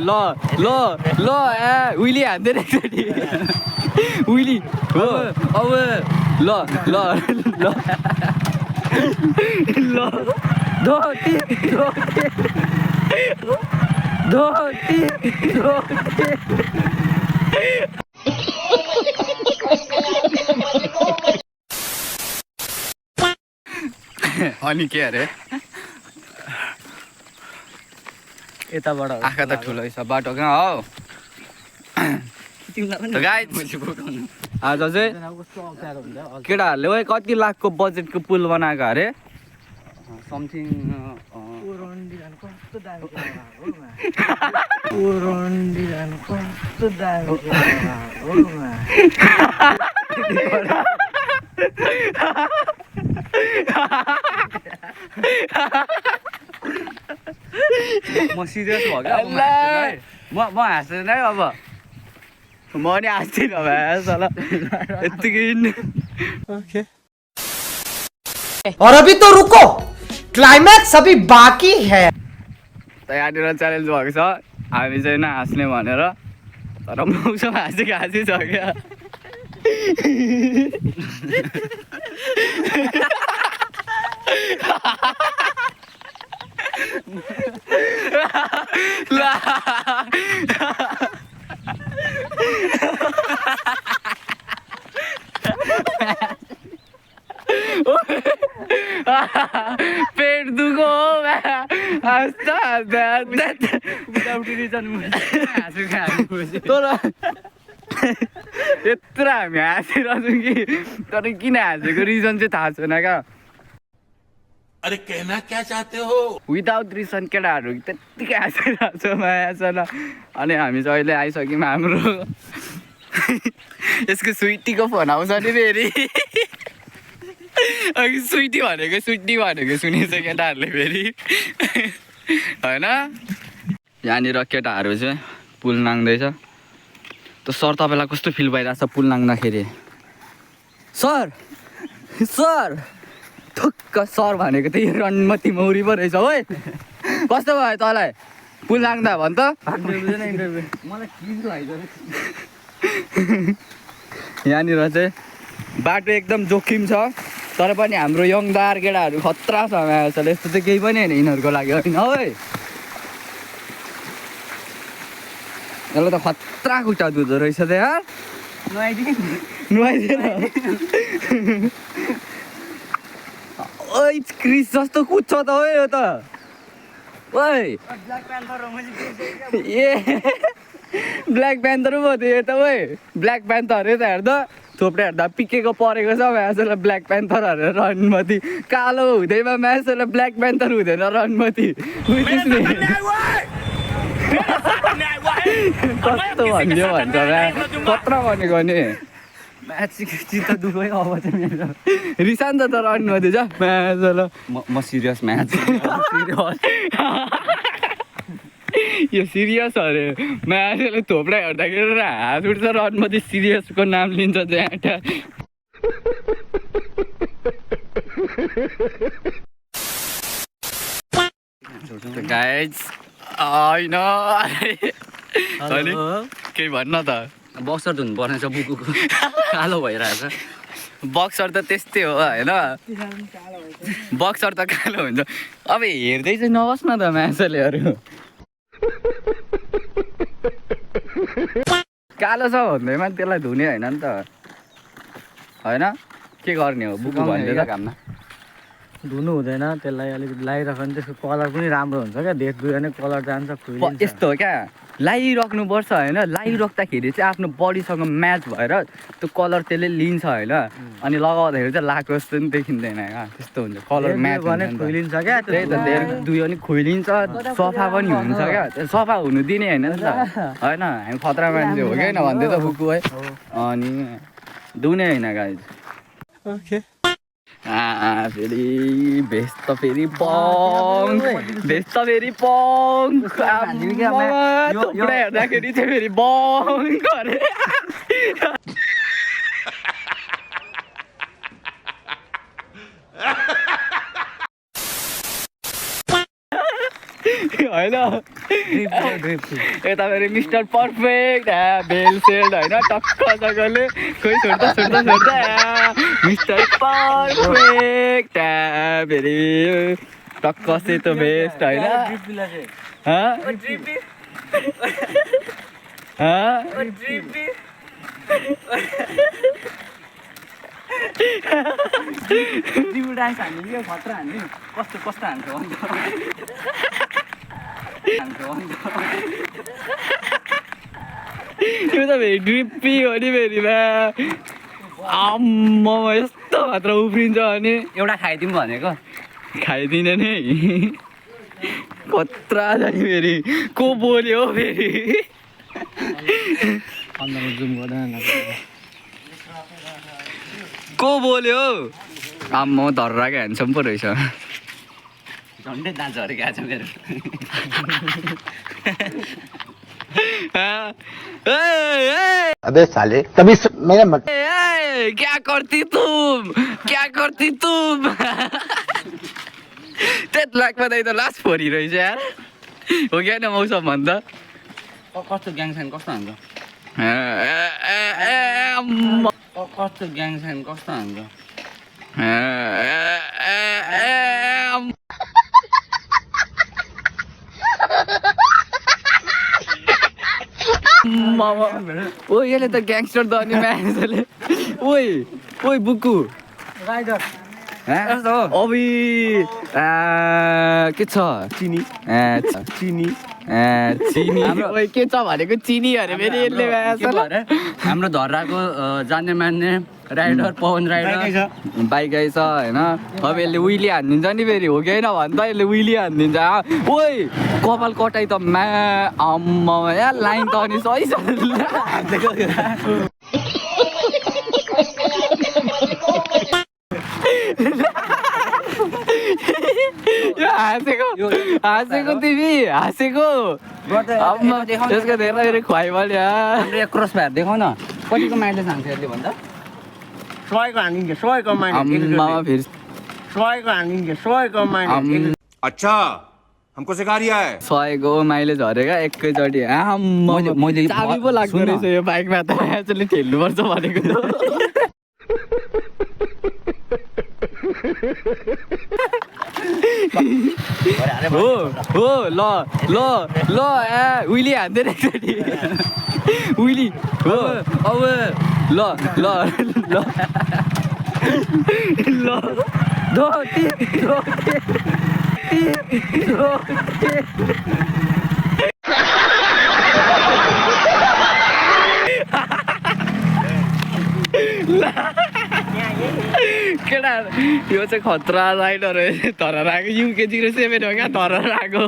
ल ल ल ए उइली हान्दैन एकचोटि उइली हो अब ल ल ल ल धोती धोती धोती धोती अनि के अरे यताबाट आँखा त ठुलो छ बाटो कहाँ हो आज चाहिँ केटाहरूले है कति लाखको बजेटको पुल बनाएको अरे समथिङ म सिरियस भयो क्या म हाँस्दैन है अब म नि हाँस्दिनँ भाइ यत्तिकै और अभी तो रुको क्लाइमैक्स अभी बाकी है त यहाँनिर च्यालेन्ज भएको छ हामी चाहिँ नहाँस्ने भनेर तर मौसम हाँसेको हाँसी छ क्या पेट दुखो हो हाँस्दा यत्रो हामी हाँसिरहेछौँ कि तर किन हाँसेको रिजन चाहिँ थाहा छैन क्या अरे कहना क्या चाहते हो विदाउट रिजन केटाहरू त्यत्तिकै हाँसिरहेको छ मायासँग अनि हामी चाहिँ अहिले आइसक्यौँ हाम्रो यसको स्विटीको फोन आउँछ नि फेरि अघि स्विटी भनेको सुनेछ केटाहरूले फेरि होइन यहाँनिर केटाहरू चाहिँ पुल नाङ्दैछ त सर तपाईँलाई कस्तो फिल भइरहेछ पुल नाङ्दाखेरि सर सर ठुक्क सर भनेको त यो रणमती मौरी पो रहेछ है कस्तो भयो तँलाई पुल नाङ्दा भन् त यहाँनिर चाहिँ बाटो एकदम जोखिम छ तर पनि हाम्रो यङदार केटाहरू खतरा छ म्यासल यस्तो चाहिँ केही पनि होइन यिनीहरूको लागि होइन है यसलाई त खतरा खुट्टा धुँदो रहेछ त यार नुहाइदिएन ओइ क्रिस जस्तो कुद्छ त हो यो त ओइ ए ब्ल्याक प्यान्थर पो थियो यो त ओइ ब्ल्याक प्यान्थर त हेर्दा थोप्रै हेर्दा पिकेको परेको छ म्यासलाई ब्ल्याक प्यान्थर हरेर रणमती कालो हुँदैमा म्यासलाई ब्ल्याक प्यान्थर हुँदैन रणमती कस्तो भनिदियो भन्छ म्या कत्रो भनेको नि म्याच चित्त दुःखै अब चाहिँ मेरो रिसान्छ त रणमती छ म्याचलाई म सिरियस म्याच यो सिरियस अरे म्याचले थोप्रा हेर्दाखेरि हाँस उठ्छ रणमती सिरियसको नाम लिन्छ त्यहाँ गाइज होइन केही भन्न त बक्सर धुनु पर्ने छ बुकुको कालो भइरहेछ बक्सर त त्यस्तै हो होइन बक्सर त कालो हुन्छ अब हेर्दै चाहिँ नबस् न त म्याचलेहरू कालो छ भन्दैमा त्यसलाई धुने होइन नि त होइन के गर्ने हो बुकु भन्दै त काममा धुनु हुँदैन त्यसलाई अलिकति लगाइराख्यो भने त्यसको कलर पनि राम्रो हुन्छ क्या देख्दै नै कलर जान्छ यस्तो हो क्या लगाइराख्नुपर्छ होइन लगाइराख्दाखेरि चाहिँ आफ्नो बडीसँग म्याच भएर त्यो कलर त्यसले लिन्छ होइन अनि लगाउँदाखेरि चाहिँ लगाएको जस्तो पनि देखिँदैन क्या त्यस्तो हुन्छ कलर म्याच खोइलिन्छ क्या त्यही त दुई पनि खोइलिन्छ सफा पनि हुन्छ क्या सफा हुनु दिने होइन नि त होइन हामी खतरा मान्छे हो कि भन्दै त बुकु है अनि धुने होइन गाइज ओके फेरि भेस्ट त फेरि हेर्दाखेरि चाहिँ फेरि बङ गरे होइन यता फेरि मिस्टर पर्फेक्ट बेल सेल्ड होइन टक्कसँगले खोइ छोड्दा मिस्टर पर्फेक्ट फेरि टक्क सेतो बेस्ट होइन डान्स हान्ने कि खतरा हान्ने कस्तो कस्तो हान्छ त्यो त फेरि ड्रिप्पी हो नि फेरि आम्मा यस्तो मात्र उफ्रिन्छ अनि एउटा खाइदिउँ भनेको खाइदिने नै कत्रा जाने फेरि को बोल्यो फेरि जुम गर्दैन को बोल्यो आम्मा धर्राको ह्यान्डसम पो रहेछ झन्डै दाँत झरेको छ मेरो अबे साले कभी मेरा मत क्या करती तुम त्यति लाग्छ त लास्ट फोरी रहेछ यार हो क्या न मौसम भन्दा कस्तो ग्याङसान कस्तो हान्छ कस्तो ग्याङसान कस्तो हान्छ ओ यसले त ग्याङस्टर त अनि म्यानेजरले ओइ बुक्कु राइडर अबि के छ चिनी ओइ के छ भनेको चिनी अरे फेरि यसले हाम्रो धर्राको जान्ने मान्ने राइडर पवन राइडर बाइक आइछ होइन अब यसले उइली हानिदिन्छ नि फेरि हो कि होइन भन्दा यसले उइली हानिदिन्छ ओइ कपाल कटाइ त आम्मा यहाँ लाइन त अनि सही छ हाँसेको तिमी हाँसेको त्यसको धेरै खुवाइ भयो हाम्रो क्रस फायर देखाउ न कतिको माइलेज हान्छ यसले भन्दा 100 को हानिदिन्छ 100 को माइलेज आम्मा फेरि 100 को हानिदिन्छ 100 को माइलेज अच्छा हमको सिखा रिया है 100को माइलेज हरेका एकैचोटि मैले चाबी पो लाग्दो रहेछ यो बाइकमा त एक्चुअली ठेल्नुपर्छ भनेको हो ल उइली हान्दैन एकचोटि उइली हो अब ल केटा यो चाहिँ खतरा राइडर हो तर आएको युकेजी र 7 हो क्या तर आएको